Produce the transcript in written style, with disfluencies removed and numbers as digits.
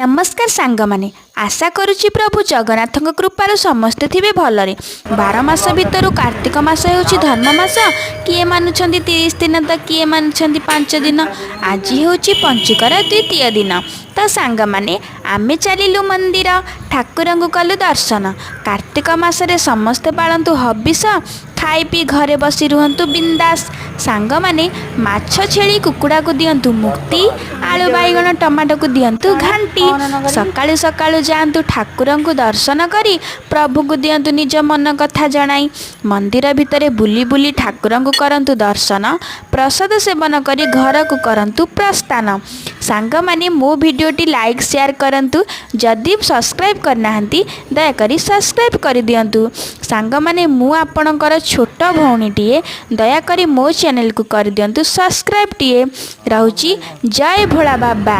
ନମସ୍କାର ସାଙ୍ଗମାନେ, ଆଶା କରୁଛି ପ୍ରଭୁ ଜଗନ୍ନାଥଙ୍କ କୃପାରୁ ସମସ୍ତେ ଥିବେ ଭଲରେ। 12 ମାସ ଭିତରୁ କାର୍ତ୍ତିକ ମାସ ହେଉଛି ଧର୍ମ ମାସ। କିଏ ମାନୁଛନ୍ତି 30 ଦିନ ତ କିଏ ମାନୁଛନ୍ତି 5 ଦିନ। ଆଜି ହେଉଛି ପଞ୍ଚୁକର ଦ୍ୱିତୀୟ ଦିନ। ତ ସାଙ୍ଗମାନେ, ଆମେ ଚାଲିଲୁ ମନ୍ଦିର, ଠାକୁରଙ୍କୁ କଲୁ ଦର୍ଶନ। କାର୍ତ୍ତିକ ମାସରେ ସମସ୍ତେ ପାଳନ୍ତୁ ହବିଷ, ଖାଇ ପିଇ ଘରେ ବସି ରୁହନ୍ତୁ ବିନ୍ଦାସ। ସାଙ୍ଗମାନେ, ମାଛ, ଛେଳି, କୁକୁଡ଼ାକୁ ଦିଅନ୍ତୁ ମୁକ୍ତି, ଆଳୁ, ବାଇଗଣ, ଟମାଟୋକୁ ଦିଅନ୍ତୁ ଘାଣ୍ଟି। ସକାଳୁ ସକାଳୁ ଯାଆନ୍ତୁ ଠାକୁରଙ୍କୁ ଦର୍ଶନ କରି, ପ୍ରଭୁଙ୍କୁ ଦିଅନ୍ତୁ ନିଜ ମନ କଥା ଜଣାଇ। ମନ୍ଦିର ଭିତରେ ବୁଲି ବୁଲି ଠାକୁରଙ୍କୁ କରନ୍ତୁ ଦର୍ଶନ, ପ୍ରସାଦ ସେବନ କରି ଘରକୁ କରନ୍ତୁ ପ୍ରସ୍ଥାନ। ସାଙ୍ଗମାନେ, ମୋ ଭିଡ଼ିଓଟି ଲାଇକ୍, ସେୟାର କରନ୍ତୁ। ଯଦି ସବସ୍କ୍ରାଇବ୍ କରିନାହାନ୍ତି, ଦୟାକରି ସବସ୍କ୍ରାଇବ୍ କରିଦିଅନ୍ତୁ। ସାଙ୍ଗମାନେ, ମୁଁ ଆପଣଙ୍କର ଛୋଟ ଭଉଣୀଟିଏ। ଦୟାକରି ମୋ ଚ୍ୟାନେଲକୁ କରିଦିଅନ୍ତୁ ସବସ୍କ୍ରାଇବ୍ଟିଏ। ରହୁଛି, ଜୟ ଭୋଳା ବାବା।